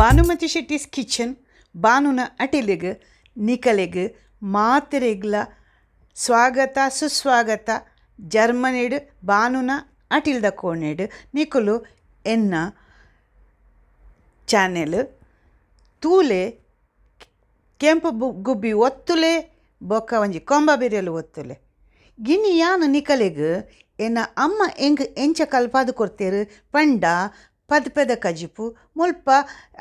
Bhanumati Shetty's kitchen ಬಾನುನ ಅಟಿಲಿಗ್ ನಿಕಲೆಗ್ ಮಾತೆರೆಗ್ಲ ಸ್ವಾಗತ ಸುಸ್ವಾಗತ. ಜರ್ಮನಿಡ್ ಬಾನುನ ಅಟಿಲ್ದ ಕೋಣೆಡ್ ನಿಕುಲು ಎನ್ನ ಚಾನೆಲ್ ತೂಲೆ ಕೆಂಪು ಗುಬ್ಬಿ ಒತ್ತುಲೆ ಬೊಕ್ಕ ಒಂಜಿ ಕೊಂಬ ಬಿರೆಲು ಒತ್ತುಲೆ ಗಿನಿ ಯಾನ್ ನಿಕಲೆಗ್ ಎನ್ನ ಅಮ್ಮ ಎಂಕ್ ಎಂಚ ಕಲ್ಪಾದ್ ಕೊರ್ತೆರ್ ಪಂಡ ಪದ್ಪೆದ ಕಜಿಪು ಮುಲ್ಪ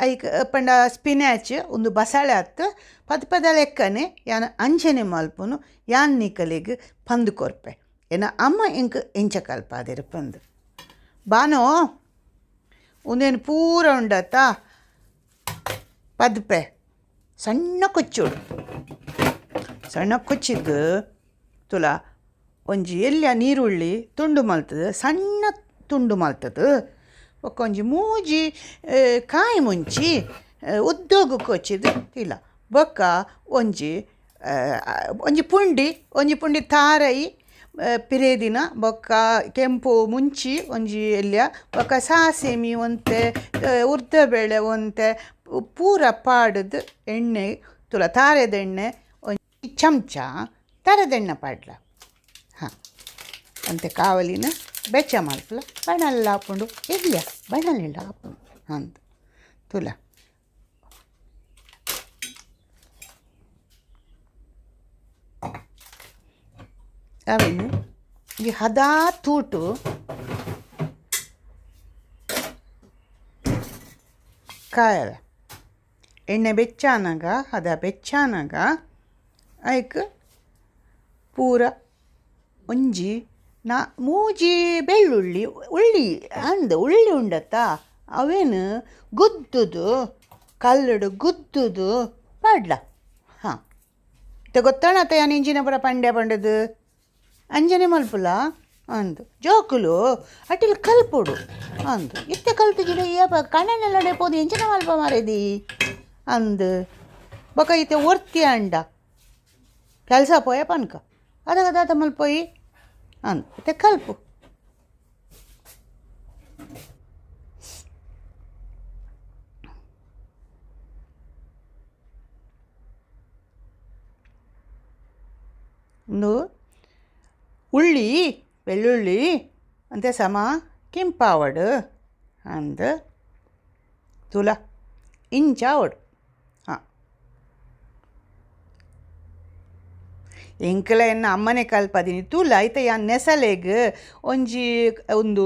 ಐಕ್ ಪಂಡ ಸ್ಪಿನಾಚ್ ಉಂದು ಬಸಳೆ ಅತ್ ಪದ್ಪೆದ ಲೆಕ್ಕನೆ ಯಾನ್ ಅಂಚನೆ ಮಲ್ಪುನು ಯಾನ್ ನಿಕಲೆಗ್ ಪಂದ್ ಕೊರ್ಪೆ ಎನ್ನ ಅಮ್ಮ ಎಂಕ್ ಎಂಚ ಕಲ್ಪಾದೆರ್ ಪಂದ್. ಬಾನೋ ಉಂದೇನು ಪೂರ ಉಂಡತ್ತ ಪದ್ಪೆ ಸಣ್ಣ ಕೊಚ್ಚೋಡು ಸಣ್ಣ ಕೊಚ್ಚಿದ್ದು ತುಲ ಒಂಜಿ ಎಲ್ಯ ನೀರುಳ್ಳಿ ತುಂಡು ಮಲ್ತದೆ ಸಣ್ಣ ತುಂಡು ಮಲ್ತದೆ ಬೊಕ್ಕ ಒಂಜಿ ಮೂಜಿ ಕಾಯಿ ಮುಂಚಿ ಉದ್ದೋಗು ಕೊಚ್ಚಿದ್ದು ಇಲ್ಲ ಬೊಕ್ಕ ಒಂಜಿ ಒಂಜಿ ಪುಂಡಿ ಒಂಜಿ ಪುಂಡಿ ತಾರೈ ಪಿರೇದಿನ ಬೊಕ್ಕ ಕೆಂಪು ಮುಂಚಿ ಒಂಜಿ ಎಲ್ಯ ಬೊಕ್ಕ ಸಾಸೆಮಿ ಒಂತೆ ಉರ್ದಬೇಳೆ ಒಂತೆ ಪೂರ ಪಾಡ್ದು ಎಣ್ಣೆ ತುಲ ತಾರೆದ ಎಣ್ಣೆ ಒಂಜಿ ಚಮಚ ತಾರೆದೆಣ್ಣೆ ಪಾಡ್ಲ ಹಾಂ ಅಂತೆ ಕಾವಲಿನ ಬೆಚ್ಚ ಮಲ್ಪುಲ ಬಣಲ್ಲ ಆಪುಂಡು ಎಲ್ಯ ಬಣಲೆಲ್ಲ ಆಪುಂಡು ಅಂದ್ ತುಲ ಅವೇನು ಈ ಹದಾ ತೂಟು ಕಾಯಲ ಎಣ್ಣೆ ಬೆಚ್ಚಾನಾಗ ಹದ ಬೆಚ್ಚಾನಾಗ ಐಕ್ ಪೂರ ಒಂಜಿ ನಾ ಮೂಜಿ ಬೆಳ್ಳುಳ್ಳಿ ಉಳ್ಳಿ ಅಂದ್ ಉಳ್ಳಿ ಉಂಡತ್ತ ಅವೇನು ಗುದ್ದುದು ಕಲ್ಲುಡು ಗುದ್ದುದು ಪಾಡ್ಲ. ಹಾಂ ಇತ್ತೆ ಗೊತ್ತಾಣತ್ತ ಯಾನ್ ಇಂಚಿನ ಪೂರ ಪಂಡೆ ಪಂಡದು ಅಂಜನೆ ಮಲ್ಪುಲ ಅಂದು ಜೋಕುಲು ಅಟಿಲ್ ಕಲ್ಪೊಡು ಅಂದು ಇತ್ತೆ ಕಲ್ತಿಜಿಡ ಏಪ ಕಣ್ಣನೆಲ್ಲಡೆ ಪೋದು ಎಂಚಿನ ಮಲ್ಪ ಮಾರೇದಿ ಅಂದು ಬೊಕ ಇತ್ತೆ ಒರ್ತಿ ಅಂಡ ಕೆಲಸ ಪೋಯ ಪನ್ಕ ಅದಗ ದಾದ ಮಲ್ಪೋಯಿ ಅಂದು ಇತ್ತೆ ಕಲ್ಪು. ಉಂದು ಉಳ್ಳಿ ಬೆಳ್ಳುಳ್ಳಿ ಅಂತೆ ಸಮ ಕೆಂಪಾವಡು ಅಂದ್ ತುಲ ಇಂಚಾವಡು. ಹಾಂ ಎಂಕಲ ಎನ್ನ ಅಮ್ಮನೆ ಕಲ್ಪದಿನಿ ತುಲ ಐತೆ ಯಾನ್ ನೆಸಲೆಗ್ ಒಂಜಿ ಒಂದು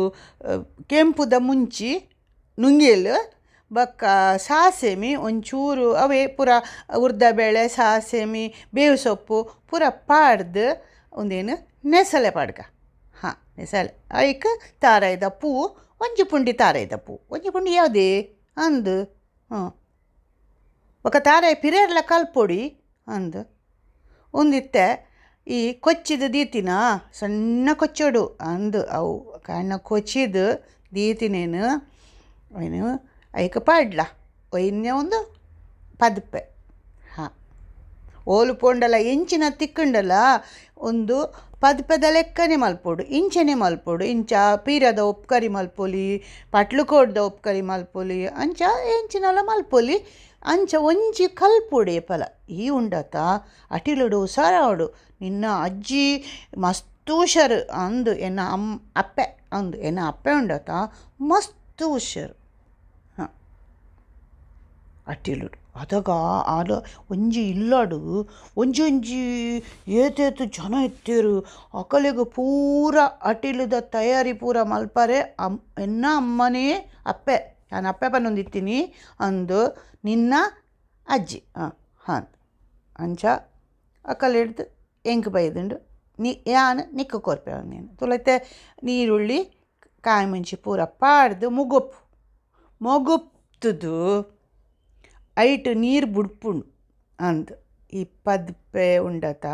ಕೆಂಪುದ ಮುಂಚಿ ನುಂಗೇಲು ಬೊಕ್ಕ ಸಾಸೆಮಿ ಒಂಚೂರು ಅವೇ ಪೂರ ಉರ್ದಬೇಳೆ ಸಾಸೆಮಿ ಬೇವು ಸೊಪ್ಪು ಪೂರ ಪಾಡ್ದು ಒಂದೇನು ನೆಸಲೆ ಪಾಡ್ಗ. ಹಾಂ ನೆಸಲೆ ಐಕ್ ತಾರಾಯ್ದ ಪೂ ಒಂಜಿ ಪುಂಡಿ ತಾರಾಯ್ದ ಪೂ ಒಂಜಿ ಪುಂಡಿ ಯಾವುದೇ ಅಂದು. ಹಾಂ ಬೊಕ್ಕ ತಾರಾಯಿ ಪಿರೇರ್ಲ ಕಲ್ಪೊಡಿ ಅಂದು ಒಂದಿತ್ತೆ ಈ ಕೊಚ್ಚಿದ ದೀತಿನ ಸಣ್ಣ ಕೊಚ್ಚೋಡು ಅಂದು ಅವು ಕಣ್ಣ ಕೊಚ್ಚಿದು ದೀತಿನೇನು ಏನು ಐಕ್ ಪಾಡ್ಲ ಒಯ್ನೆ ಒಂದು ಪದ್ಪೆ. ಹಾಂ ಓಲು ಪೋಂಡಲ ಎಂಚಿನ ತಿಕ್ಕುಂಡಲ ಒಂದು ಪದ್ಪೆದ ಲೆಕ್ಕನೆ ಮಲ್ಪೊಡು ಇಂಚನೆ ಮಲ್ಪೊಡು ಇಂಚ ಪೀರದ ಉಪ್ಕರಿ ಮಲ್ಪೊಲಿ ಪಟ್ಲುಕೋಡ್ದ ಉಪ್ಕರಿ ಮಲ್ಪೊಲಿ ಅಂಚ ಎಂಚಿನಲ ಮಲ್ಪೊಲಿ ಅಂಚ ಒಂಜಿ ಕಲ್ಪೊಡು ಏಪಲ ಈ ಉಂಡತ ಅಟಿಲುಡು ಹುಷಾರಾವಡು ನಿನ್ನ ಅಜ್ಜಿ ಮಸ್ತ್ ಹುಷಾರು ಅಂದು ಎನ್ನ ಅಪ್ಪೆ ಅಂದು ಎನ್ನ ಅಪ್ಪೆ ಉಂಡತ ಮಸ್ತ್ ಹುಷಾರು. ಹಾಂ ಅಟಿಲುಡು ಅದಗ ಆಲ ಒಂಜಿ ಇಲ್ಲಡು ಒಂಜಿ ಒಂಜಿ ಏತೇತು ಜನ ಇತ್ತೆರು ಅಕಲೆಗ್ ಪೂರ ಅಟಿಲುದ ತಯಾರಿ ಪೂರ ಮಲ್ಪರೆ ಎನ್ನ ಅಮ್ಮನೇ ಅಪ್ಪೆ ನಾನು ಅಪ್ಪೆ ಪನ್ನೊಂದಿತ್ತೀನಿ ಅಂದು ನಿನ್ನ ಅಜ್ಜಿ. ಹಾಂ ಹಾಂ ಅಂಚ ಅಕಲೆಡ್ದು ಎಂಕ್ ಬೈದುಂಡು ನಿ ಯಾನ್ ನಿಕ್ಕ ಕೊರ್ಪೆ ನೀನು ತುಲೈತೆ ನೀರುಳ್ಳಿ ಕಾಯಿ ಮುಂಚಿ ಪೂರ ಪಾಡ್ದು ಮುಗುಪ್ಪು ಮೊಗುಪ್ತುದು ಐಟ್ ನೀರು ಬುಡ್ಪುಂಡು ಅಂದ್ ಈ ಪದ್ಪೆ ಉಂಡತ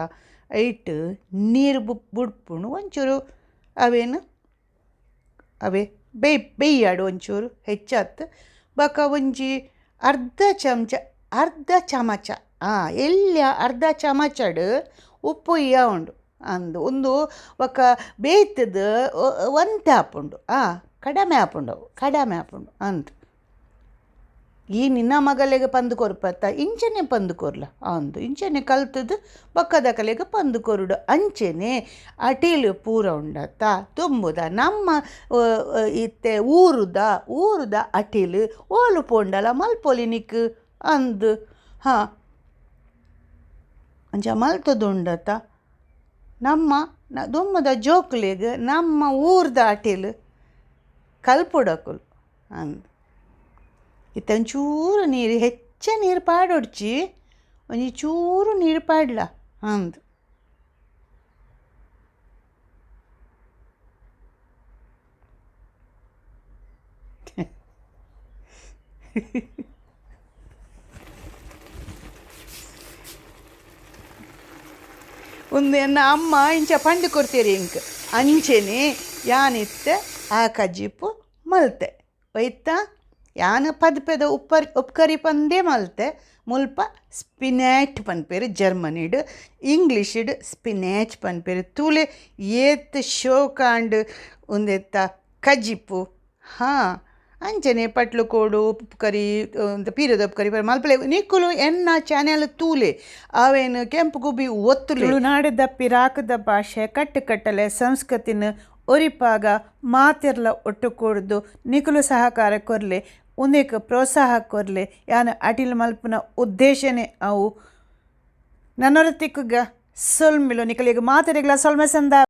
ಐಟ್ ನೀರು ಬುಡ್ಪುಂಡು ಒಂಚೂರು ಅವೇನು ಅವೇ ಬೇಯ್ ಬೇಯ್ಯಾಡು ಒಂಚೂರು ಹೆಚ್ಚಾತ್ ಬೊಕ ಒಂಜಿ ಅರ್ಧ ಚಮಚ ಅರ್ಧ ಚಮಚ ಎಲ್ಯ ಅರ್ಧ ಚಮಚಡ್ ಉಪ್ಪು ಇಯ್ಯ ಉಂಡು ಅಂದು ಉಂದು ಬೊಕ ಬೇಯ್ತದ ಒಂತೆ ಆಪುಂಡು ಕಡಮೆ ಆಪುಂಡು ಅವು ಕಡಮೆ ಆಪುಂಡು ಅಂದ್. ಈ ನಿನ್ನ ಮಗಲೆಗ್ ಪಂದ್ ಕೊರ್ಪತ್ತ ಇಂಚನೆ ಪಂದ್ ಕೊರ್ಲ ಅಂದ್ ಇಂಚನೆ ಕಲ್ತುದು ಬೊಕ್ಕದಕಲೆಗ್ ಪಂದ್ ಕೊರೊಡು ಅಂಚನೆ ಅಟಿಲ್ ಪೂರ ಉಂಡತ್ತ ದುಂಬುದ ನಮ್ಮ ಇತ್ತೆ ಊರುದ ಊರುದ ಅಟಿಲ್ ಓಲು ಪೋಂಡಲ ಮಲ್ಪೊಲಿ ನಿಕ್ಕ್ ಅಂದ್ ಹಾಂ ಅಂಚ ಮಲ್ತುದುಂಡತ ನಮ್ಮ ದುಂಬುದ ಜೋಕುಲೆಗ್ ನಮ್ಮ ಊರ್ದ ಅಟಿಲ್ ಕಲ್ಪೊಡಕುಲು ಅಂದ್. ಇತ್ತೆ ಒಂಚೂರು ನೀರು ಹೆಚ್ಚ ನೀರು ಪಾಡೊಡ್ಚಿ ಒಂಜಿ ಚೂರು ನೀರು ಪಾಡ್ಲ ಅಂದ್. ಉಂದು ಎನ್ನ ಅಮ್ಮ ಇಂಚ ಪಂಡ್ ಕೊರ್ತೆರ್ ಎಂಕ್ ಅಂಚೆನೆ ಯಾನ್ ಇತ್ತೆ ಆ ಕಜಿಪು ಮಲ್ತೆ ಒಯ್ತ ಯಾನ್ ಪದ್ಪೆದ ಉಪ್ಪರ್ ಉಪ್ಕರಿ ಪಂದೇ ಮಲ್ತೆ ಮುಲ್ಪ ಸ್ಪಿನ್ಯಾಟ್ ಪನ್ಪೆರ್ ಜರ್ಮನಿಡ್ ಇಂಗ್ಲೀಷ್ಡ್ ಸ್ಪಿನ್ಯಾಚ್ ಪನ್ಪೆರ್ ತೂಲೆ ಏತ್ ಶೋಕಾಂಡ್ ಉಂದೆತ್ತ ಕಜಿಪು ಹಾಂ ಅಂಚನೆ ಪಟ್ಲು ಕೋಡು ಉಪ್ಪುಕರಿ ಪೀರೆದ ಉಪ್ಪುಕರಿ ಮಲ್ಪಲೆ ನಿಕುಲು ಎನ್ನ ಚಾನೆಲ್ ತೂಲೆ ಅವೇನು ಕೆಂಪು ಗುಬ್ಬಿ ಒತ್ತುಲೆ. ತುಳುನಾಡುದ ಪಿರಾಕುದ ಭಾಷೆ ಕಟ್ಟುಕಟ್ಟಲೆ ಸಂಸ್ಕೃತಿನ ಒರಿಪಾಗ ಮಾತೆರ್ಲ ಒಟ್ಟು ಕೂಡ್ದು ನಿಕುಲು ಸಹಕಾರ ಕೊರ್ಲೆ ಉಂದೆಕ್ ಪ್ರೋತ್ಸಾಹ ಕೊರ್ಲೆ ಯಾನ್ ಅಟಿಲ್ ಮಲ್ಪುನ ಉದ್ದೇಶನೇ ಅವು. ನನೊರ ತಿಕ್ಕುಗ ಸೊಲ್ಮೆಲು ನಿಕಲೆಗ್ ಮಾತೆರೆಗ್ಲ ಸೊಲ್ಮೆ ಸಂದ.